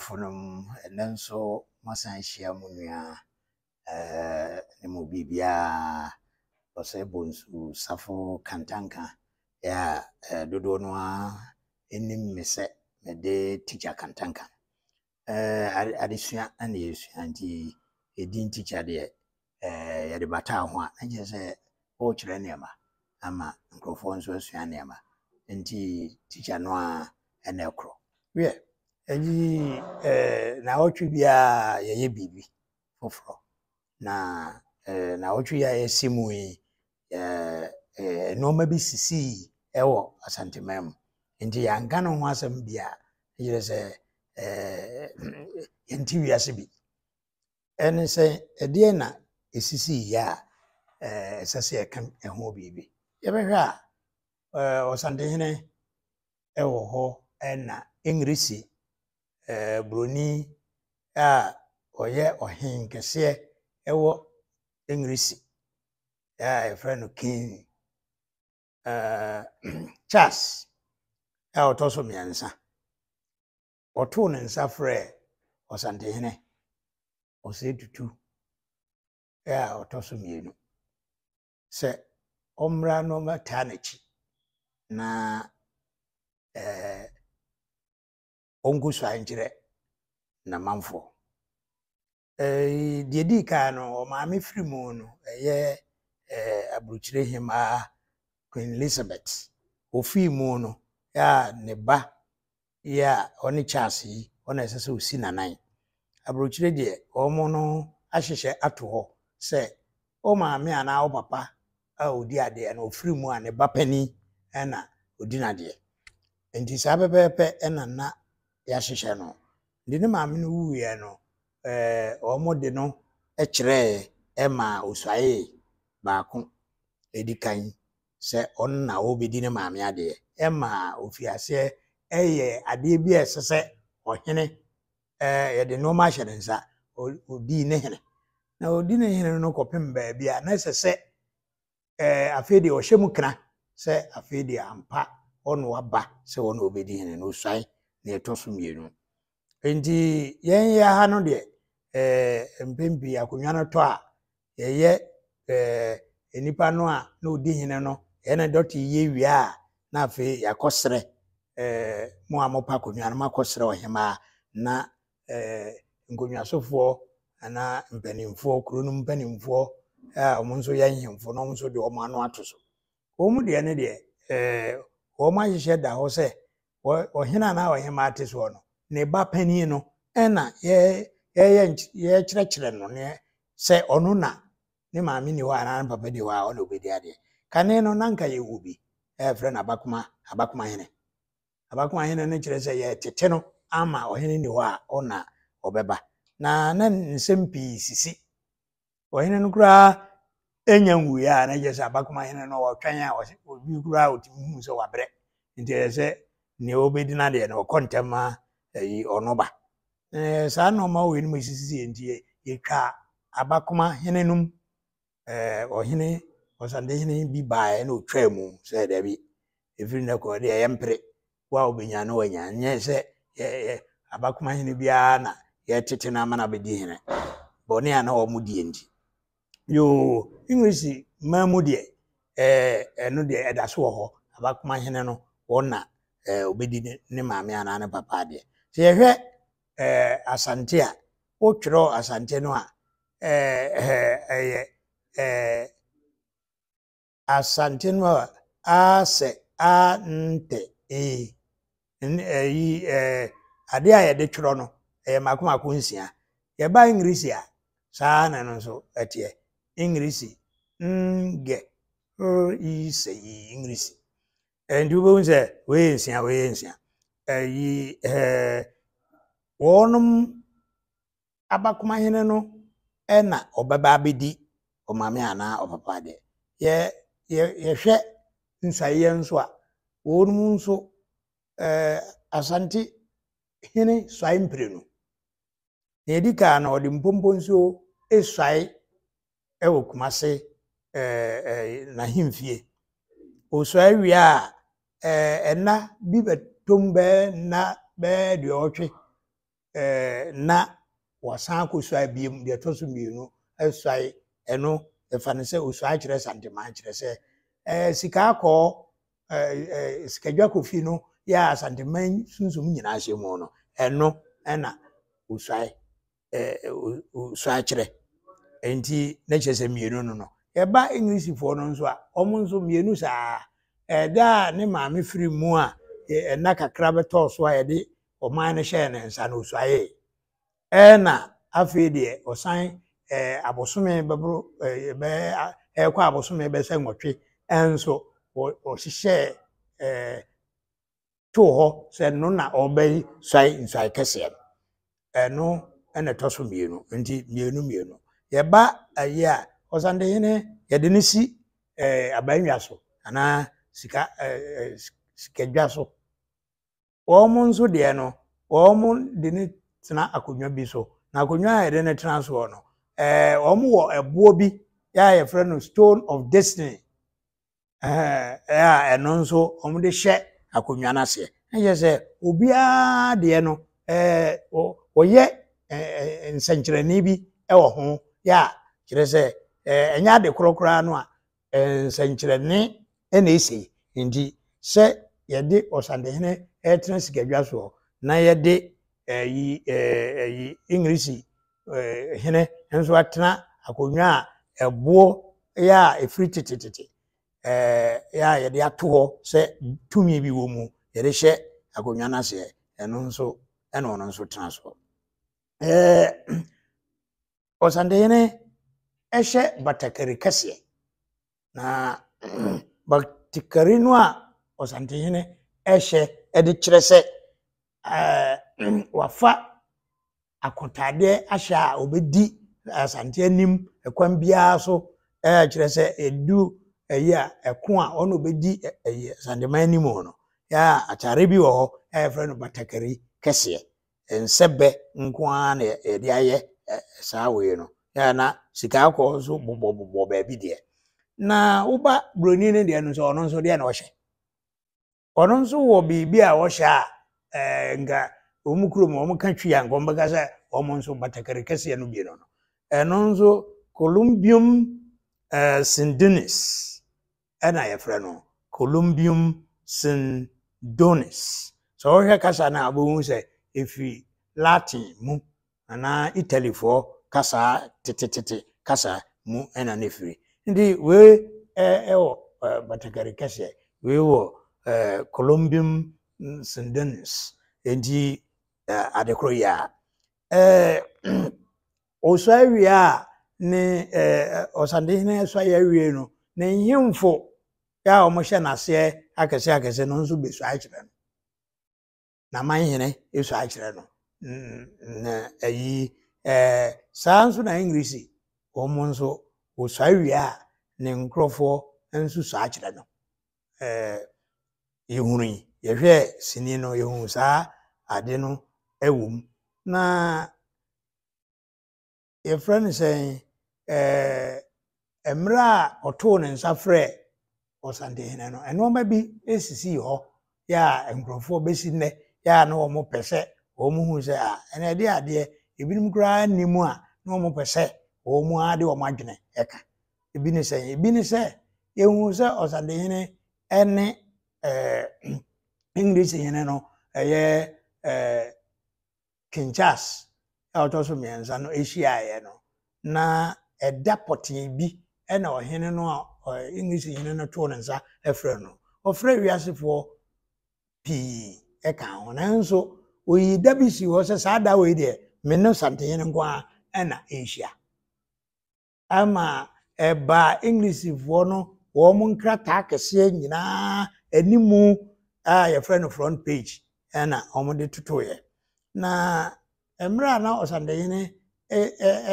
Adɔfonom, ɛnnɛ nso moasan ahyia mo nua ne mo biribiara Ɔsɛe Bonsu Safo Kantanka yɛ a dodoɔ no ara nim me sɛ mede Tikya Kantanka. Adesua na yɛsua nti ɛdin tikya deɛ yɛde bataa ho a na kyerɛ sɛ worekyerɛ nneɛma ama nkurɔfoɔ nso asua nneɛma nti tikya no ara na ɛkorɔ. Wiɛ, ɛyi naawɔtwe biara yɛyɛ biribi foforɔ na naawɔtwe yi a yɛsi mu yi nneɛma bi sisii wɔ Asanteman mu nti yɛanka ne ho asɛm bi a kyerɛ sɛ yɛnte wiase bi. Ɛne sɛ ɛdeɛn na ɛsisii yɛ a ɛsɛ sɛ yɛka ɛho biribi. Yɛbɛhwɛ a Ɔsantehene wɔ hɔ na Engiresi buroni a ɔyɛ ɔhen kɛseɛ wɔ Engiresi a yɛfrɛ no King Charles a ɔtɔ so mmiɛnsa. Ɔtoo ne nsa frɛɛ Ɔsantehene Osei Tutu a ɔtɔ so mmienu sɛ ɔmmra na ɔmmɛtaa n'akyi na ɔnkɔsuae nkyerɛ n'amanfoɔ. Deɛ ɛdii kan no, ɔmaame firi mu no, ɛyɛ aburokyire hemaa Queen Elizabeth. Ɔfii mu no, yɛ a ne ba yi a ɔne Charles yi, ɔna ɛsɛ sɛ ɔsi n'anan. Aburokyire deɛ, wɔn no ahyehyɛ ato hɔ sɛ wo maame anaa wo papa a ɔdi adeɛ no, ɔfiri mu a, ne ba panin na ɔdi n'adeɛ. Nti saa pɛpɛɛpɛ na na yɛahyehyɛ no. Nti ne maame no wuiɛ no, wɔde no kyerɛɛ maa ɔsuaee baako ɛdi kan sɛ ɔno na ɔrebɛdi ne maame adeɛ. Ɛmaa ɔfii aseɛ yɛɛ adeɛ bi a ɛsɛ sɛ ɔhene yɛde nneɛma ahyɛ ne nsa, ɔdii ne hene. Na ɔdi ne hene no kɔpem baabi a na ɛsɛ sɛ afei deɛ ɔhyɛ mu kena sɛ afei deɛ ampa ɔno aba sɛ ɔno ɔbɛdi hene no, ɔsuae na ɛtɔ so mmienu. Nti yɛn yɛ ha no deɛ mpɛn pii akonnwa no tɔ a yɛyɛ nnipa no a na ɔdi hene no yɛn ne dɔte yɛ wie a na afei yɛakɔsrɛ mo a mopɛ akonnwa no moakɔsrɛ ɔhemaa na nkonnwasofoɔ anaa mpanimfoɔ, kuro no mpanimfoɔ a wɔn nso yɛ nhemfo na wɔn nso de wɔn ano ato so. Wɔn deɛ no deɛ, wɔn ahyehyɛ da hɔ sɛ ɔhene anaa ɔhemaa te soɔ no, ne ba panin no ɛna yɛyɛ yɛkyerɛkyerɛ no ne sɛ ɔno na ne maame ni hɔ anaa ne papa ni hɔ a ɔna ɔbɛdi adeɛ. Kane no na nka yɛwɔ bi ɛfrɛ no abakoma abakoma hene. Abakoma hene no kyerɛ sɛ yɛtete no ama ɔhene ni hɔ a ɔna ɔbɛba. Na na nsɛm pii sisi. Ɔhene no koraa nya nwuiɛ a na kyerɛ sɛ abakoma hene no ɔtwɛn a obi koraa ɔtumi hu sɛ wabrɛ. Nti ɛyɛ sɛ nea ɔbɛdi n'adeɛ no ɔkɔ ntɛm ma ɛyi ɔno ba. Saa nneɛma wei no mu esisi nti yɛtwa abakoma hene no mu ɔhene ɔsantehene bi baeɛ na ɔtwaa mu sɛ dabi ɛfiri nnɛ kɔ deɛ ɛyɛ mpere wo a wobɛnya no wanya nyɛ sɛ yɛ abakoma hene biara na yɛtete no ama no abɛdi hene bɔne a na wɔn die nti yoo English man mu deɛ ɛno deɛ ɛda so wɔ hɔ abakoma hene no wɔn na ɔbɛdi ne maame anaa ne papa adeɛ sɛ yɛhwɛ Asante a wotwerɛ Asante no a ɛyɛ Asante no a a sɛ a n tɛ e ɛyi adeɛ a yɛde twerɛ no ɛyɛ mako mako nsia. Yɛba Engiresi a saa na ɛno nso ɛteɛ. Engiresi n gɛ r i sɛ yi Engiresi. Nti wobɛhu sɛ wei yɛ nsia wei yɛ nsia. Ɛyi ɛɛ wɔnom abakomahene no na ɔbɛba abɛdi ɔmaame anaa ɔpapa deɛ. Yɛ yɛ yɛhwɛ nsuaeɛ nso a, wɔnom nso ɛɛ Asante hene suae mprenu. Nea ɛdi kan no, ɔde mpompo nsuo suae wɔ Kumase ɛɛ n'ahemfie. Ɔsuae wie a, ɛɛ nna bi bɛtɔ mu bɛyɛ nna bɛyɛ aduɔwɔtwe. ɛɛ na wasan akɔsuae biom deɛ ɛtɔ so mmienu suae ɛno ɛfa no sɛ osuae kyerɛ Santeman kyerɛ sɛ ɛɛ sika akɔɔ ɛɛ ɛɛ sikadwa kofi no yɛ a Asanteman sunsum nyinaa hyɛ mu no ɛno ɛna osuae ɛɛ osuae kyerɛ nti na kyerɛ sɛ mmienu no no yɛba Englishfoɔ no nso a wɔn nso mmienu saa ɛda a ne maame firi mu a ɛna kakra bɛtɔɔ so a yɛde ɔman no hyɛɛ ne nsa no osuaee. Ɛna afei deɛ ɔsan ɛɛ abosome bɛboro ɛɛ bɛɛ ɛrekɔ abosome bɛsɛ nwɔtwe ɛnso ɔhyehyɛɛ ɛɛ too hɔ sɛ no na ɔbɛsuae nsuae kɛseɛ no. Ɛno ɛna ɛtɔ so mmienu nti mmienu mmienu. Yɛba ayi a Ɔsantehene yɛde no si ɛɛ abannwa so anaa sika ɛɛ sikadwa so. Wɔn nso deɛ no, wɔde no tena akonnwa bi so. Na akonnwa a yɛde no tena soɔ no, ɛɛ wɔn wɔ ɛboɔ bi a yɛfrɛ no stone of destiny. Ɛɛ a ɛno nso wɔde hyɛ akonnwa no aseɛ. Ɛyɛ sɛ obiara deɛ no, ɛɛ wɔyɛ ɛɛ nsɛnkyerɛnne bi wɔ ho yɛ a kyerɛ sɛ ɛɛ ɛnyɛ ade korɔ koraa no a nsɛnkyerɛnne na ese nti sɛ yɛde ɔsantehene retena sikadwa soɔ na yɛde ɛyi ɛyi Englisi hene nso atena akonnwa a ɛboɔ yɛ a ɛfiri tetetete yɛ a yɛde ato hɔ sɛ tumi bi wɔ mu yɛde hyɛ akonnwa no aseɛ ɛno nso ɛna ɔno nso tena soɔ. Ɛɛ Ɔsantehene hyɛ batakari kɛseɛ, na batakari no a ɔsantehene hyɛ de kyerɛ sɛ ɛɛ wafa akotaadeɛ ahyɛ a ɔbɛdi Asante anim kwan biara so kyerɛ sɛ ɛdu ɛyi a ɛko a ɔno ɔbɛdi ɛyi Asanteman anim no, yɛ a ataare bi wɔ hɔ a yɛfrɛ no batakari kɛseɛ. Nsɛbɛ nko ara na yɛde ayɛ saa wei no. Yɛ na sika akɔ nso bobɔbobɔ baabi deɛ. Na woba buroni no deɛ no nso ɔno nso deɛ na ɔhyɛ. Ɔno nso wɔ biribi a ɔhyɛ a ɛɛ nka wɔn kurom wɔn ka twi a nka wɔn bɛka sɛ wɔn nso batakari kɛseɛ no bi no no. Ɛno nso Columbium ɛɛ sindonis. ɛna yɛfrɛ no Columbium Sindonis. Sɛ wohwɛ kasa no a wobɛhu sɛ ɛfiri Latin mu anaa Italyfoɔ kasa tetetete kasa mu ɛna no ɛfiri. Nti wei ɛwɔ batakari kɛseɛ, wei wɔ Columbium Sindonis. Nti ade koro yi a. Ɔsua awie a ne ɔsantehene asuaeɛ awie no, ne nhemfo a wɔhyɛ n'aseɛ akɛse akɛse no nso bɛsua kyerɛ no. N'amanhene sua kyerɛ no. Na ayi ɛɛ saa nso na Engiresi wɔn nso wɔsua wie a ne nkurɔfoɔ nso sua kyerɛ no. Ɛɛ yɛhunui yɛhwɛɛ sini no yɛhuu saa ade no wɔ mu. Na yɛfrɛ no sɛn ɛɛ mmerɛ a ɔtoo ne nsa frɛɛ ɔsantehene no nneɛma bi sisii hɔ yɛ a nkurɔfoɔ bɛsi nnɛ yɛ a na wɔn pɛ sɛ wɔn hu sɛ a ɛna ɛde adeɛ ebinom koraa nni mu a na wɔn pɛ sɛ wɔn ara de wɔn adwene ɛka ebi ne sɛn ebi ne sɛ yɛhu sɛ ɔsantehene ɛne ɛɛ English hene no ɛyɛ ɛɛ King Charles a ɔtɔ so mmiɛnsa no hyiaeɛ no, na ɛda pɔtee bi na ɔhene no a English hene no too ne nsa frɛ no. Ɔfrɛ wiasefoɔ pii ka ho, nanso oyii da bi sii hɔ sɛ saa da wei deɛ me ne Santehene nko ara na ɛrehyia. Ama ɛbaa Englishfoɔ no wɔn nkrataa akɛseɛ nyinaa animu a yɛfrɛ no front page ɛna wɔde totoeɛ. Na mmerɛ a na Ɔsantehene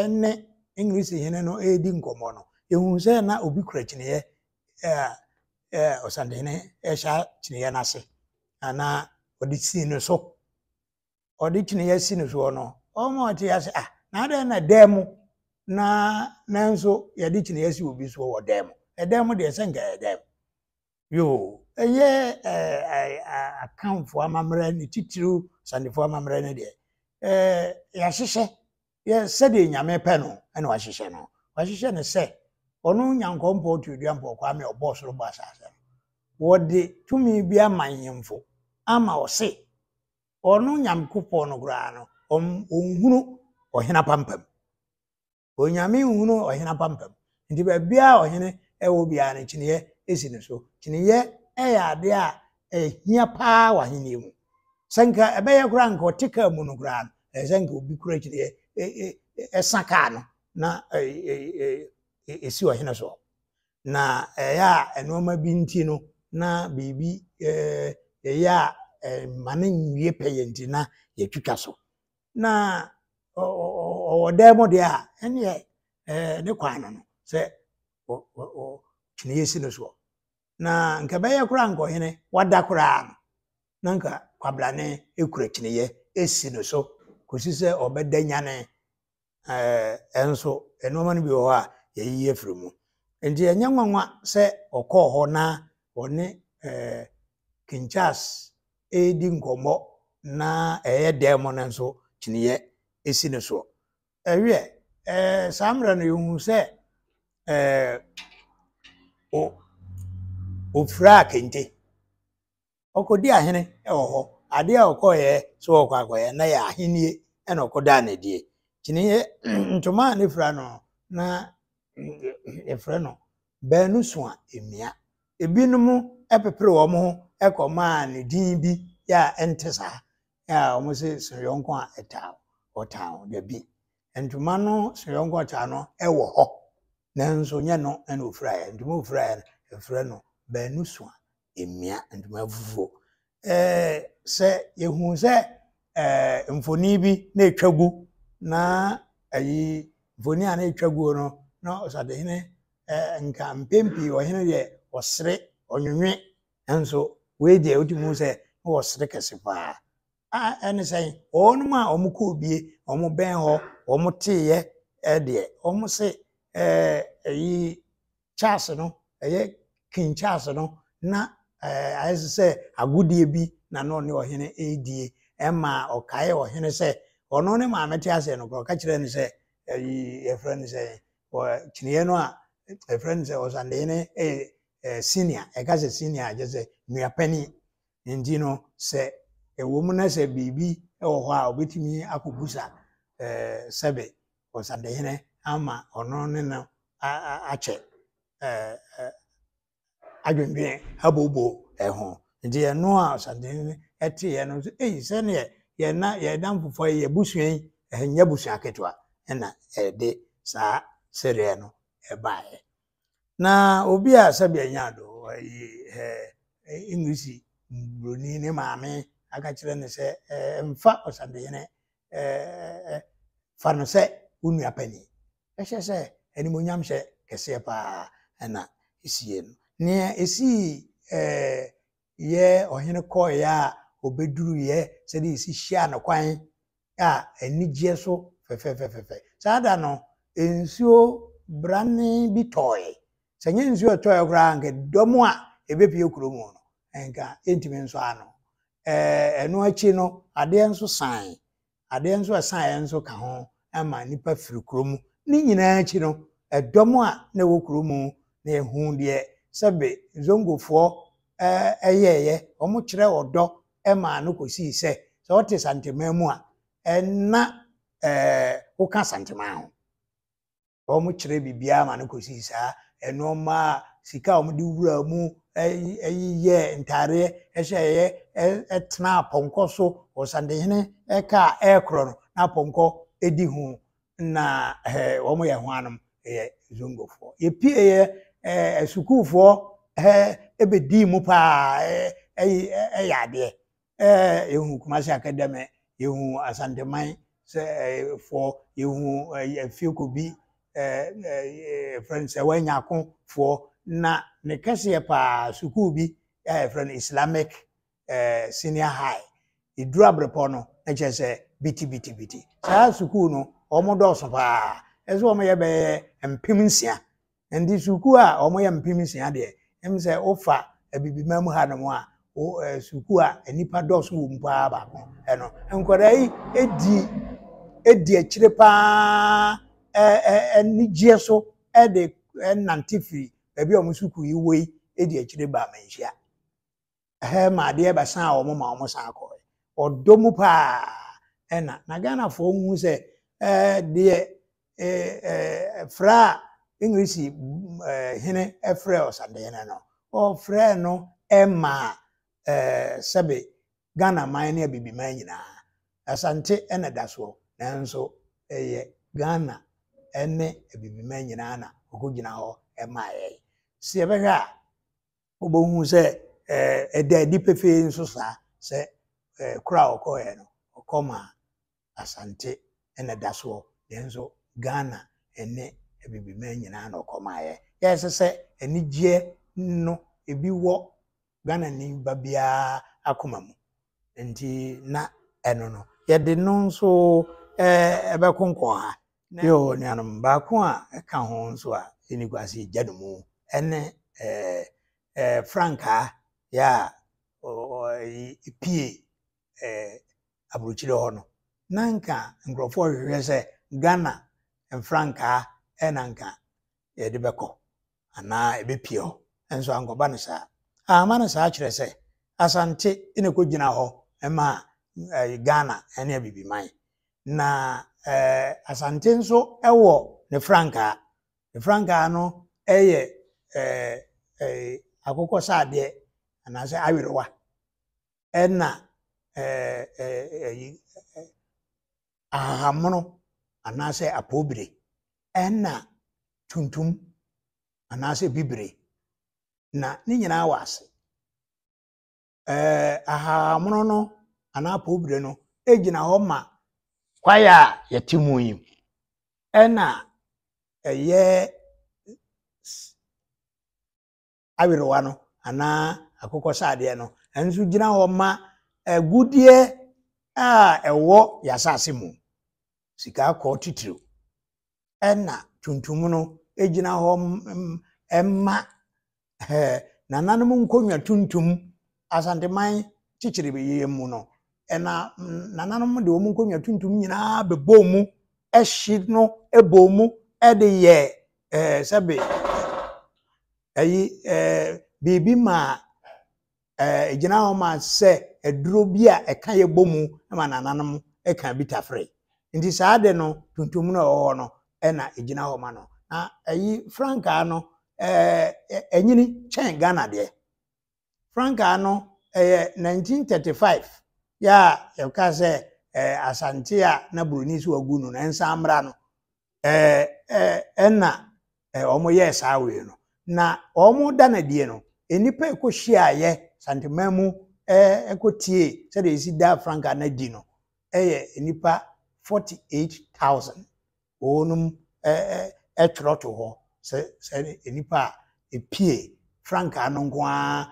ne English hene no redi nkɔmmɔ no, yɛhuu sɛ na obi kura kyiniiɛ a Ɔsantehene hyɛ kyiniiɛ no ase anaa ɔde sii no so. ɔde kyiniiɛ si no soɔ no, wɔn a wɔte ase ah na adɛn na dan mu na nanso yɛde kyiniiɛ si obi soɔ wɔ dan mu ɛdan mu deɛ sɛ nka ɛyɛ dan mu yoo ɛyɛ ɛɛ akanfoɔ amammerɛ ne titiriw sandefoɔ amammerɛ no deɛ ɛɛ yɛahyehyɛ yɛ sɛdeɛ Nyame pɛ no ɛna wahyehyɛ no. Wahyehyɛ no sɛ ɔno Nyankɔmpɔn Tuoduampɔn Kwame a ɔbɔɔ soro bɔɔ asase no, wɔde tumi bi ama nhemfo ama ɔse ɔno Nyankopɔn no koraa no ɔnhunu ɔhene apampam. Onyame nhunu ɔhene apampam. Nti baabiara a ɔhene wɔ biara no, kyiniiɛ si ne so. Kyiniiɛ yɛ adeɛ a ɛhia paa wɔ ahennie mu. Sɛ nka ɛbɛyɛ koraa nka ɔte kaa mu no koraa no, ɛyɛ sɛ nka obi kura kyiniiɛ ɛsa kaa no na ɛsi ɔhene soɔ. Na ɛyɛ a nneɛma bi nti no, na biribi yɛyɛ a ɛma no nwie pɛyɛ nti na yɛtwitwa so. Na ɔwɔ dan mu deɛ a, ɛneɛ ɛɛ ne kwan no no sɛ kyiniiɛ si no soɔ. Na nka ɛbɛyɛ koraa nka ɔhene wada koraa no, na nka kwabrane kura kyiniiɛ si no so kɔsi sɛ ɔbɛda nyane. Ɛɛ nso nneɛma no bi wɔ hɔ a yɛyiyi afiri mu. Nti ɛnyɛ nwanwa sɛ ɔkɔɔ hɔ na ɔne ɛɛ King Charles redi nkɔmmɔ na ɛyɛ dɛn mu no nso kyiniiɛ si no soɔ. Ɛwiɛ, ɛɛ saa mmerɛ no yɛhu sɛ ɛɛ o ofiraa kente. Ɔkɔdi ahene wɔ hɔ. Adeɛ a ɔkɔeɛ sɛ ɔrekɔ akɔyɛ na yɛ ahennie ɛna ɔkɔdaa no adie. Kyiniiɛ ntoma a ne fira no na yɛfrɛ no baanu so a emia. Ebinom pepere wɔn ho kɔmaa no din bi a ɛnte saa a wɔse soyɔnko a ɛtaa ɔtaa wo. Dabi, ntoma no soyɔnko a ɔtaa no wɔ hɔ, nanso nyɛ no na ofiraeɛ. Ntoma a ofiraeɛ no, yɛfrɛ no baanu so a emia, ntoma fufuo. Ɛɛ sɛ yɛhu sɛ ɛɛ mfoni bi na etwa gu na ayi mfoni a na etwa guo no na ɔsadehene ɛɛ nka mpɛn pii ɔhene deɛ ɔsere ɔnwenwe nso wei deɛ wotumi hu sɛ na ɔsere kɛse paa. A ɛne sɛn wɔnom a wɔn kɔɔ bie wɔn bɛn hɔ wɔn teeɛ ɛdeɛ wɔn se ɛɛ ɛyi Charles no, ɛyɛ King Charles no, na ayɛ sɛ sɛ agodie bi na na ɔne ɔhene redie. Ɛma ɔkae ɔhene sɛ ɔno ne maame te aseɛ no koraa, ɔka kyerɛɛ no sɛ ɛyi yɛfrɛ no sɛ kyiniiɛ no a yɛfrɛ no sɛ ɔsandehene yɛ senior, ɛka sɛ senior a kyerɛ sɛ nua panin. Nti no sɛ ɛwɔ mu na sɛ biribi wɔ hɔ a ɔbɛtumi akɔbusa sɛbe ɔsandehene ama ɔno ne no akyɛ adwendwen abooboo ho. Nti ɛno a ɔsandehene teeɛ no nso, ei sɛdeɛ yɛn na yɛn damfofoɔ yi abusua yi ɛnyɛ abusua ketewa ɛna ɛde saa sereɛ no ɛbaeɛ. Na obi a sɛbi ɛnyɛ ado ɛyi ɛɛ English buroni ne maame aka kyerɛ no sɛ ɛmfa ɔsandehene ɛɛ fa no sɛ wo nua panin. Ɛhyɛ sɛ animuonyam hyɛ kɛseɛ paa ɛna esie no. Nea esii ɛɛ yɛ ɔhene kɔeɛ a ɔbɛduruiɛ sɛdeɛ esi hyiaa no kwan a anigyeɛ so fɛfɛfɛfɛfɛ. Saa da no nsuo brane bi tɔɔe. Sɛ nyɛ nsuo ɛtɔeɛ koraa anka dɔm a ɛbɛpue kuro mu no nka yɛntumi nsɔ ano. Ɛno akyi no, adeɛ nso sae. Adeɛ nso a ɛsaeɛ nso ka ho ma nnipa firi kuro mu. Ne nyinaa akyi no, ɛdɔm a na ɛwɔ kuro mu na yɛhu deɛ sɛbe Zongofoɔ ɛyɛeɛ. Wɔkyerɛ ɔdɔ maa no kɔsii sɛ, sɛ wote Santeman mu a, na woka Santeman ho. Wɔkyerɛ biribiara ma no kɔsii saa. Nnoɔma a sika a wɔde wuraa mu yeyɛɛ ntaadeɛ hyɛeɛ tenaa pɔnkɔ so. Ɔsantehene kaa ɛrekorɔ no, na pɔnkɔ di ho. Na wɔyɛ hwanom? Ɛyɛ Zongofoɔ. Yɛpieeɛ asukuufoɔ bɛdii mu paa yɛ adeɛ. Ɛɛ yɛhu Kumasi Academy, yɛhu Asanteman sɛ ɛɛ foɔ, yɛhu ɛɛ Afiekobi ɛɛ ɛɛ yɛfrɛ no sɛ Wanyako foɔ, na ne kɛseɛ paa sukuu bi a yɛfrɛ no Islamic ɛɛ Senior High. Ɛduru abrepɔ no na kyerɛ sɛ bitibitibiti. Saa sukuu no wɔn dɔɔso paa, ɛsɛ wɔn yɛ bɛyɛ 6000. Nti sukuu a wɔyɛ 6000 deɛ, ɛm sɛ wofa Abibiman mu hanom a, sukuu a nnipa dɔɔso wɔ mu paa baako ɛno. Nkwadaa yi di di akyire paa anigyeɛ so de nante firi baabi a wɔn sukuu yi wɔ yi di akyire ba Manhyia. Ɛhɛ ma adeɛ bɛsan wɔn ma wɔn san kɔɛ. Ɔdɔ mu paa ɛna na Ghanafoɔ hu sɛ ɛɛ deɛ ɛɛ frɛ a English hene frɛ ɔsandehene no, ɔfrɛɛ no maa ɛɛ sɛbe Ghana man ne Abibiman nyinaa. Asante na ɛda soɔ, nanso ɛyɛ Ghana ne Abibiman nyinaa na ɔkɔgyina hɔ maa yɛn. Sɛ yɛbɛhwɛ a, wobɛhu sɛ ɛda adi pefee nso saa sɛ koro a ɔkɔeɛ no, ɔkɔ maa Asante na ɛda soɔ, nanso Ghana ne Abibiman nyinaa na ɔkɔ maeɛ. Yɛ ɛsɛ sɛ anigyeɛ no ebi wɔ Ghanani ba biara akoma mu. Nti na ɛno no, yɛde no nso ɛbɛkonkɔn ha. Yoo, nuanom, baako a ɛka ho nso a yɛnni kwan sɛ yɛgya no mu ne frankaa yɛ a ɛpie aburokyire hɔ no, na nka nkurɔfoɔ rehwehwɛ sɛ Ghana mfrankaa na nka yɛde bɛkɔ anaa ɛbɛpie hɔ. Nso ankɔba no saa. Amma no saa kyerɛ sɛ Asante na ɛkɔgyina hɔ ma Ghana ne Abibiman. Na Asante nso wɔ ne frankaa. Ne frankaa no yɛ akokɔsaadeɛ anaasɛ awerewa. ɛna ɛɛ ahahammono anaasɛ apɔwbire ɛna tuntum anaasɛ bibire na ne nyinaa wɔ ase. Ɛɛ ahahammono no anaa apɔwbire no gyina hɔ ma kwaeɛ a yɛte mu yi ɛna ɛyɛ awerewa no anaa akokɔsradeɛ no nso gyina hɔ ma agudeɛ a ɛwɔ yɛn asase mu, sika kɔɔ titiriw. Ɛna tuntum no gyina hɔ ma nananom nkonnwa tuntum Asanteman kyekyereyɛ mu no, ɛna nananom de wɔn nkonnwa tuntum nyinaa bɛbɔɔ mu, ɛhye no bɔɔ mu de yɛ ɛɛ sɛbe ɛyi ɛɛ biribi ma ɛɛ egyina hɔ ma sɛ aduro bi a ɛka yɛ bɔ mu ma nananom ɛka bi tafere nti saa de no tuntum no ɛwɔ hɔ no ɛna egyina hɔ ma no na ɛyi frankaa no ɛɛ ɛnyini kyɛn Ghana deɛ frankaa no ɛyɛ 1935 yɛ a yɛka sɛ ɛɛ Asante a na buroni so agu no na ɛnsan mmra no ɛna wɔyɛɛ saa wei no na wɔn da no adie no nnipa ɛkɔhyiaeɛ santeman mu ɛkɔtie sɛdeɛ ɛsi da frankaa no adi no ɛyɛ nnipa 48,000 wɔnom ɛtwerɛ to hɔ sɛ sɛ nnipa a ɛpie frankaa no nko ara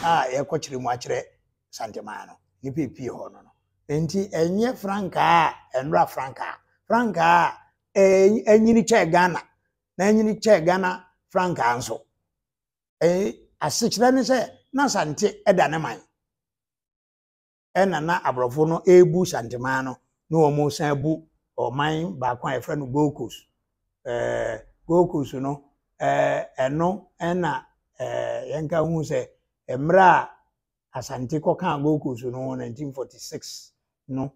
a yɛkɔkyerɛ mu akyerɛ santeman no nnipa ɛpie hɔ no no Enti ɛnyɛ frankaa a ɛnora frankaa. Frankaa a ɛnyini kyɛɛ Ghana na ɛnyini kyɛɛ Ghana frankaa nso. Asekyerɛ ne sɛ na Asante da ne man. Ɛna na aborɔfo no ɛrebu Santeman no na wɔn san bu ɔman baako a yɛfrɛ no Gold Coast. Ɛɛ Gold Coast no ɛɛ ɛno ɛna ɛɛ yɛnka hu sɛ mmerɛ a Asante kɔkaa Gold Coast no ho 1946 no,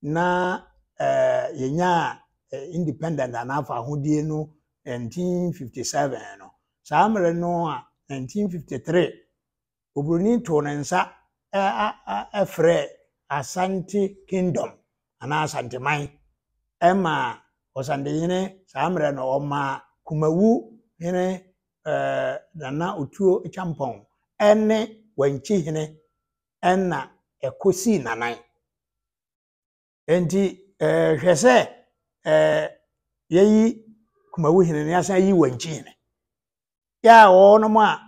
na eh, yɛnyaa eh, independent anaa fahodie no 1957 no. Saa mmerɛ no a 1953 Oburoni too ne nsa frɛɛ Asante Kingdom anaa Asanteman ɛma Ɔsantehene saa mmerɛ no ɔmaa Kumawu hene eh, Nana Otuo Kyampɔn ne Wankyi hene na ɛkɔsii nanan. Enti eh, hwɛ sɛ eh, yɛyi Kumawu hene na yɛasan yi Wankyi hene. Yɛ a wɔnom a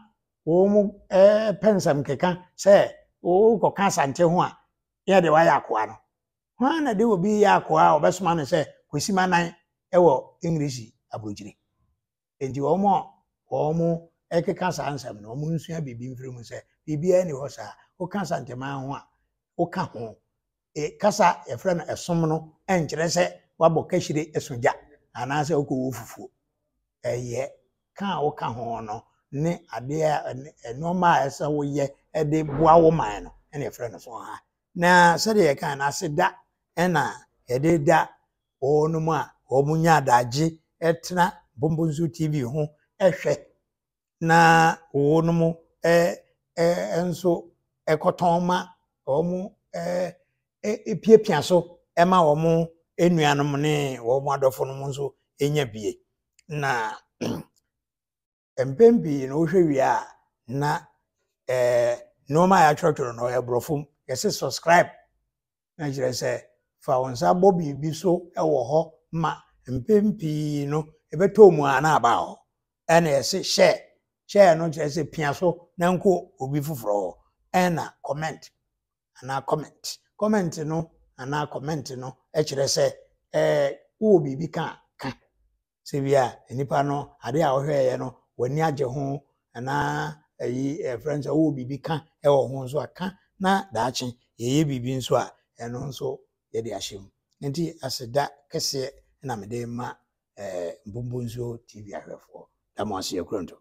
wɔn eh, pɛ nsɛm keka sɛ wokɔka Asante ho a yɛ de wayɛ akoa no. Hwan na de obi yɛ akoa a ɔbɛsoma no sɛ kɔsi m'anan wɔ English aburokyire? Enti wɔn a wɔkeka saa nsɛm no, wɔnsua biribi mfiri mu sɛ Biribiara nni hɔ saa. Woka Asanteman ho a, woka ho. E, kasa yɛfrɛ no ɛsom no nkyerɛ sɛ woabɔ kahyire so gya anaasɛ wokɔwɔ fufuo. Ɛyɛ ka a woka ho no ne adeɛ a nneɛma a ɛsɛ woyɛ de boa wo man no ɛna yɛfrɛ no so ha. Na sɛdeɛ yɛka no aseda ɛna yɛde da wɔnom a wɔn nya adagye ɛtena Mpɔmpɔnsuo TV ho ɛhwɛ na wɔnom nso kɔtɔn ma wɔn piapia so ma wɔn nuanom ne wɔn adɔfonom nso nya bie. Na mpɛn pii no wohwɛ wie a na nneɛma a yɛatwerɛtwerɛ no ɛyɛ borɔfo mu yɛse subscribe na kyerɛ sɛ fa wo nsa bɔ biribi so wɔ hɔ ma mpɛn pii no ɛbɛtɔ mu a na aba hɔ ɛna yɛse share share no kyerɛ sɛ pia so na nkɔ obi foforɔ hɔ ɛna comment anaa comment comment no anaa comment no kyerɛ sɛ ɛɛ wowɔ biribi ka ka Sɛ bi a nipa no ade a ɔhwɛeɛ no w'ani agye ho anaa ayi ɛfrɛ no sɛ wowɔ biribi ka wɔ ho nso a ka na daakye yɛyɛ biribi nso a ɛno nso yɛde ahyɛ mu. Nti aseda kɛseɛ na mede ma ɛɛ Mpomponsuo TV ahwɛfoɔ. Da mo ase Akuranto.